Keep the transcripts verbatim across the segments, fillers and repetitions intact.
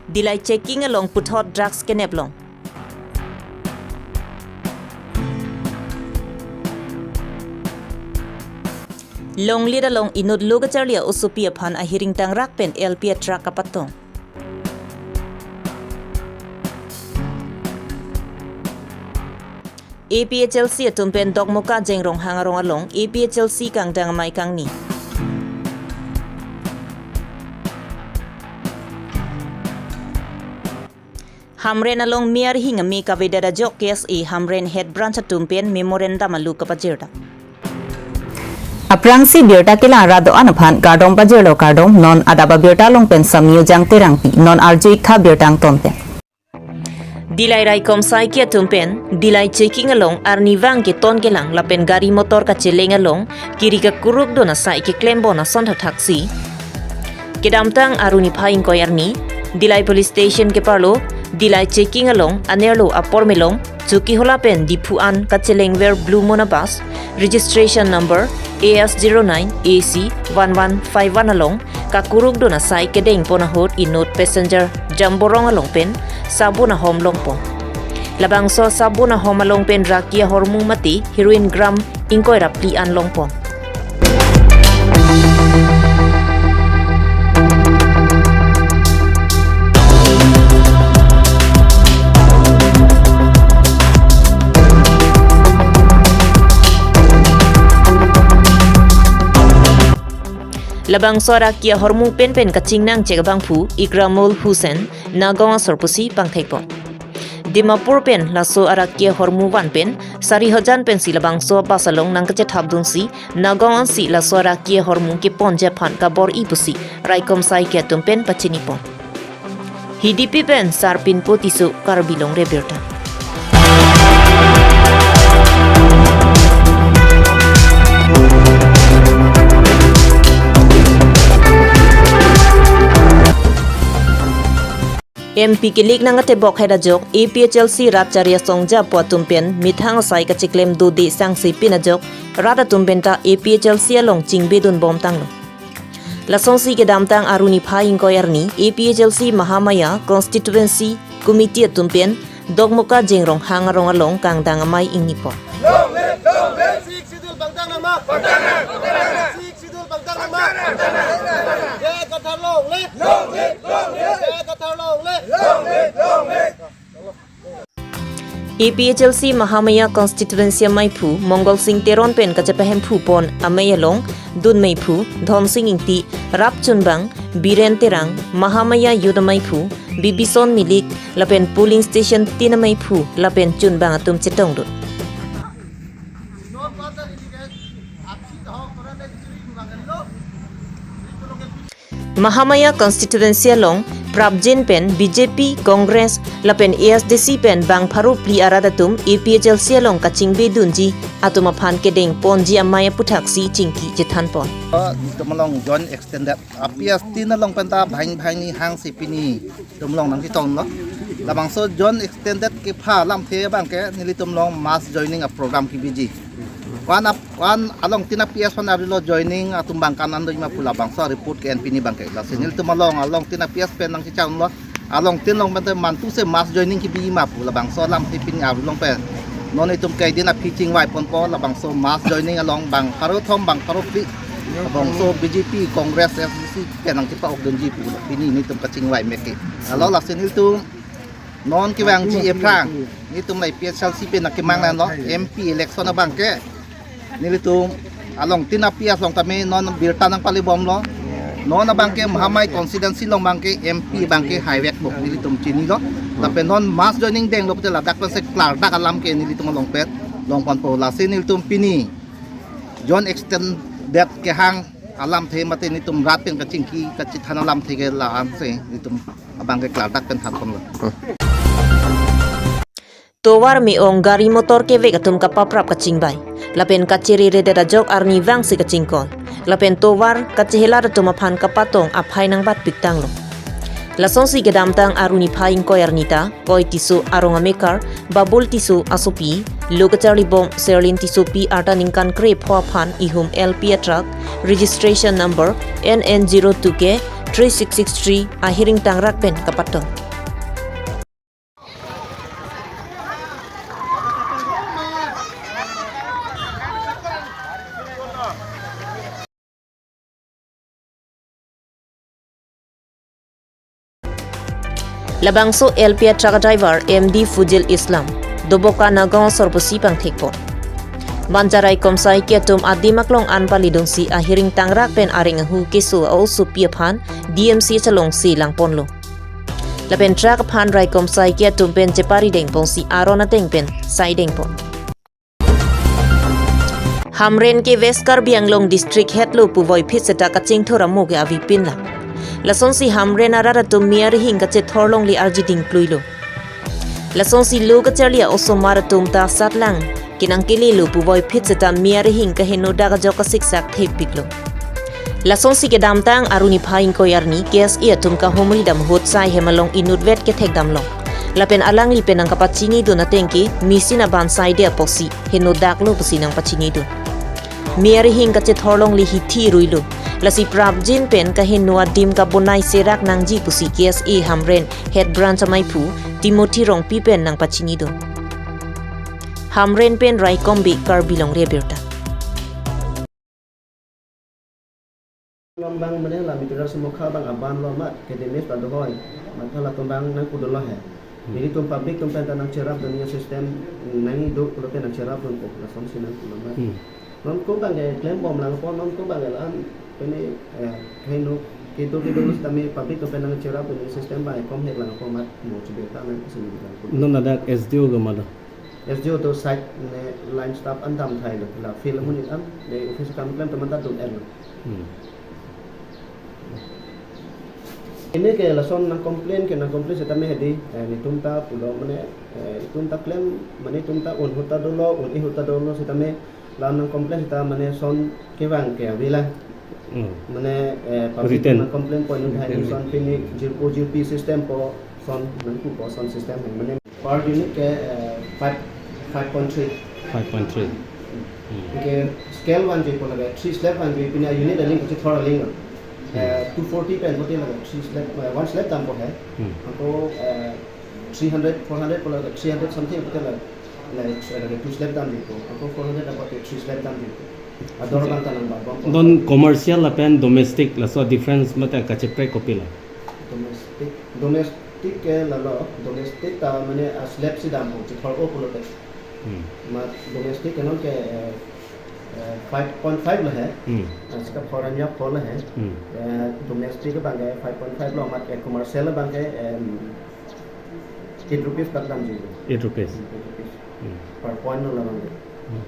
Dillai checking along puthot drugs kenep long. Longlit along inut lo kacharli a-osopi aphan ahiring tangrak pen L P a truck kapatong. A P H L C atum pen Dokmoka Jengrong Hangarong along A P H L C kangdang amei kangni. Hamren along me arihing ame kavedet ajok K S A Hamren Head Branch atum pen memorandum alu kapajirdak. Aphrangsi birta kelang rat do-an aphan kardom pajirlo kardom, non adap abirta along pen Samyu Jang Terangpi, non arju-ik tha birta angton pen. Dillai raikom saike atum pen, Dillai checking along arnivang keton kelang lapen gari motor kacheleng along kiri kakuruk dun asai keklem bon ason thakthaksi. Kedamtang Arni phai ingkoi arni, Dillai Police Station keparlo, Dillai checking along anerlo apor melong, Chokihola pen Diphu an kachelengver Blue Mona bus, registration number A S zero nine A C one one five one along kakuruk dun asai kedeng pon ahut inut passenger Jamborong along pen sabun ahom longpon. Labangso sabun ahom along pen raki ahormu mate heroin gram ingkoi ra phli an longpon. Labangso araki ahormu penpen kachingnang chek abangphu Ikramul Hussain Nagaon asor pusi pangthekpon. Dimapur pen laso araki ahormu van pen sari hajan pensi labangso bus along nangkachethap dunsi Nagaon ansi laso araki ahormu keponji aphan kabor-i pusi raikom saike atum pen pachinipon. Hidipi pen Sarpinpo Tisso, Karbi Longri Abirta. M P kelik nangkatebok het ajok A P H L C rat chari asong japo atum pen methang asai kachiklem dode sangse pin ajok rat atum penta A P H L C along chingbedun bomtanglo. Lasonsi kedamtang Arni phai ingkoi arni A P H L C Mahamaya Constituency Committee atum pen Dokmoka Jengrong Hangarong along kangdang amei ingnipon. Long live, long live. Sixth Schedule bangdang nangma. Bangdang nang. Sixth Schedule bangdang nangma. Bangdang nang. J I Kathar long live. Long live, long live. J I Kathar long live. Long live, long live. A P H L C Mahamaya Constituency ameiphu Mongol Sing Teron pen kachepahemphu pon amei along dun meiphu Dhonsing Ingti, rap chunbang Biren Terang, Mahamaya Youth ameiphu Bibison Milik lapen polling station tin ameiphu lapen chunbang atum chetongdun. Mahamaya Constituency along prapjin pen B J P, Congress lapen A S D C pen bang pharo phli arat atum A P H L C along kachingbedunji atum aphan kedeng ponji amei aputhaksi chingki chethanpon. Itum along joint extended A P S T along penta bhang bhang ni hangsi pini itum along nangchetonglo. Labangso joint extended kepha alamthe abangke nelitum along mass joining a program kebiji. Wan ap, wan alongtin a P S one arilo joining atum bang kanan do ima pu labangso report ke-en pini abangke. Lasi nelitum along, alongtin a P S pen nangchechanglo. Alongtin along penta mantu se mass joining kebiji ma pu labangso alamthe pini arulong pen. Non itum kaidin aphi chingvai ponpo labangso mass joining along bang pharo thom bang pharo phli. Labangso B J P, Congress, A S D C pen nangchepa-okdunji pu pini nelitum kachingvai meke. Alo lasi nelitum non kevangji ephrang nelitum la A P H L C pen nangkemang nanglo M P election abangke. Nelitum alongtin a P S along tame non birta nangpalebomlo. Non abangke Mahamaya constituency along abangke M P abangke haivekpo nelitum chinilo. Lapen non mass joining denglo pute ladak pensi klardak alam ke nelitum along pet longponpo lasi nelitum pini joint extended kehang alamthe mate nelitum rat pen kachingki kachethan alamthe ke la-an si nelitum abangke klardak pen thanponlo. Tovar me-ong gari motor kevek atum kapaprap kachingbai. Lapen kachereredet ajok arnivang si kachingkoi. Lapen tovar kachehelat atum aphan kapatong aphai nangbatpik tanglo. Lasonsi kedamtang Arni phai ingkoi arni ta, Koi Tisso arong amekar, Babul Tisso asopi, lo kacharlibom Serlin Tissopi arta ningkan krepho aphan ihum L P a truck, registration number N N zero two K three six six three ahiring tangrak pen kapatong. Labangso L P a truck driver M D Fujil Islam, Doboka Nagaon asor pusi pangthekpon. Banjarai komsai ke atum adim aklong an palidungsi ahiring tangrak pen areng ahu keso a-osopi aphan D M C chalongsi langponlo. Lapen truck aphan raikom sai ke atum pen chepari dengponsi aron ateng pen sai dengpon. Hamren ke West Karbi Anglong district hetlo puvoiphit seta kachingthur amo ke avepin lang. Lasonsi Hamren arat atum me arihing kachethor longle arji dingpluilo. Lasonsi lo kacharli a-osomar atum ta satlang kenangkelelo puvoiphit seta me arihing kaheno dak ajok kasiksak thepiklo. Lasonsi kedamtang aruni phai ingkoi arni K S A atum kahumri dam ahut sai hem along inutvet kethekdamlong. Lapen alangli pen nangkapachinidun ateng ke machine aban saide apotsi heno daklo pusi nangpachinidun. Me arihing kachethor longle hithi ruilo. Lasi prapjin pen kaheno adim kabonai serak nangji pusi K S A Hamren Head Branch amaiphu Timothy Rongpi pen nangpachinidun. Hamren pen Raikom Bey, Karbi Longri Abirta. Along abang mane la meter semokha abang aban lo mat, ke demes ta dohoi. Mat hala atum abang nangkudunlo he. Hmm. Nelitum public atum pen ta nangcherapdun a-system, nangdo pulote nangcherapdunpo, lasonsi nangkudunlo mat. Hmm. Non ko abang ke klembom langpo, non ko abang ke la-an pene, eh, kaino kedo kedo sitame public atum pen nangcherapdun a-system abang kom hek langpo mat mo chibeta nang sini bilang ko. Non ada S D O ke mana? S D O to site ne line staff an damthailo, la field amonit an ne office akam klem atum an ta dun-etlo. Hmm. Pini ke lason nangcomplain ke nangcomplain sitame hedi, eh, netum ta pulo mane, eh, itum ta klem mane itum ta un ahut ta dolo, un-e ahut ta dolo sitame la nangcomplain sita mane son kevang ke avela. Hmm. Mane, eh, public written. Nangcomplainpo inut hai. Written. Son pini jirpo jirpi systempo son nangpupo son system hai mane. Per unit ke, eh, five, five point three. Five point three. Hmm. Ke scale vanjui pu lage, three slab vanjui, pini unit aling kachethor aling. Eh, two forty pen pulote lage, three slab, eh, one slab dampo he. Hmm. Ako, eh, three hundred, four hundred pu lage, three hundred something pulote lage. Like, eh, lage two slab damjuipo. Ako four hundred dampo te three slab damjuipo. Ador abang ta nangbabompo. Non commercial lapen domestic laso difference mate kacheprek kopilo? Domestic, domestic ke lalo, domestic ta mane a-slab si dampo, chethor-o pulote. Hmm. Mat domestic ke non ke, eh, eh, five point five lo he. Hmm. Ah, sika four anya four lo he. Hmm. Eh, domestic abang ke five point five lo, mat ke commercial abang ke, em, eight rupees tak damjuilo. Eight rupees. Hmm, eight rupees. Hmm. Per point lo labang ke. Hmm.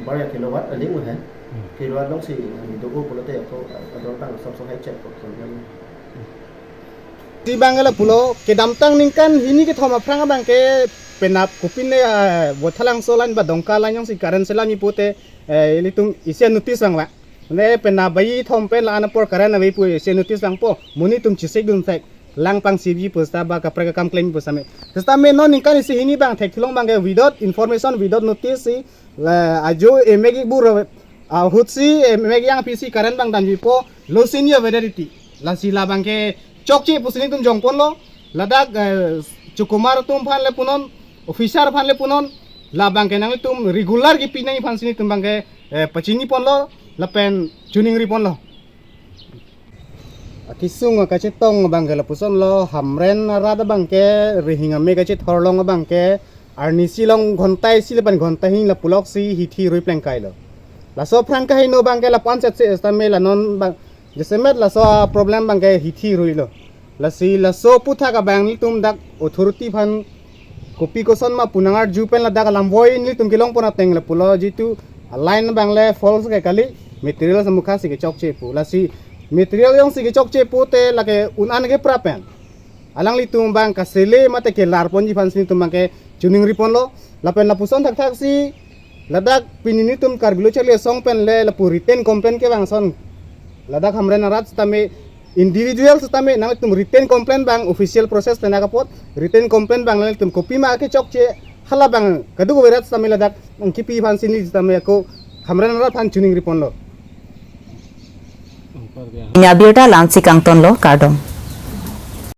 Bar ya kilowatt aling lo he. Hmm. Kilowatt alongsi nangdo-o pulote ako ador abang sob sohai check ko. Ti abang ke lapulo, kedamtang ningkan hini kethom aphrang abang ke penap kopine, eh, Baithalangso line ba Dongka line jongsi current selamji pute, eh, ilitum isi notice vangvang. Ne penap baji thom pen la-an apor current ave pu isi notice vangpo, monit atum chesikdun thek, lang pangsipji pu seta ba kaprek akam klemji pu seta me. Seta me non ningkan isi hini abang thekthulong abang ke without information, without notice si, la ajo emegi bur ahutsi, eh, emegi angphisi current abang damjuipo, low senior validity. Lasi labang ke chokche pusi netum jongponlo, ladak, eh, chukumar atum aphan le punon, officer aphan le punon, labang ke nangtum regular kipi nangji aphansi netum abang ke, eh, pachiniponlo, lapen chiningriponlo. Akesung akachetong abang ke lapusonlo, Hamren arat abang ke, rihing ame kachethor long abang ke, arnisi along ghonta isi lapen ghonta hini lapuloksi hithi rui plengkailo. Laso aphrang kaheno abang ke lapu-an setsi seta me la non abang, jasemet laso problem abang ke hithi ruilo. Lasi laso aphuthak abang nelitum dak authority aphan kopi koson ma pu nangarju pen ladak alam voi nelitum kelongpon ateng lapulo jitu a-line abang le false ke kali, material semokha si kechokche pu. Lasi material jongsi kechokche pute lake un-an keprap pen alanglitum abang kasele mate kelarponji aphansi netum abang ke chiningriponlo. Lapen lapuson thakthaksi ladak pini netum Karbi Lo Charli Asong pen le lapu written complaint kevang ason, ladak Hamren arat seta me individual seta me nangtum written complaint abang official process pen nangkapot, written complaint abang nangtum kopima kechokche hala abang kadokave arat seta me ladak nangkipi aphansi neli seta me ako Hamren arat aphan chiningriponlo. Pini abirta la-ansi kangtonlo, kardom.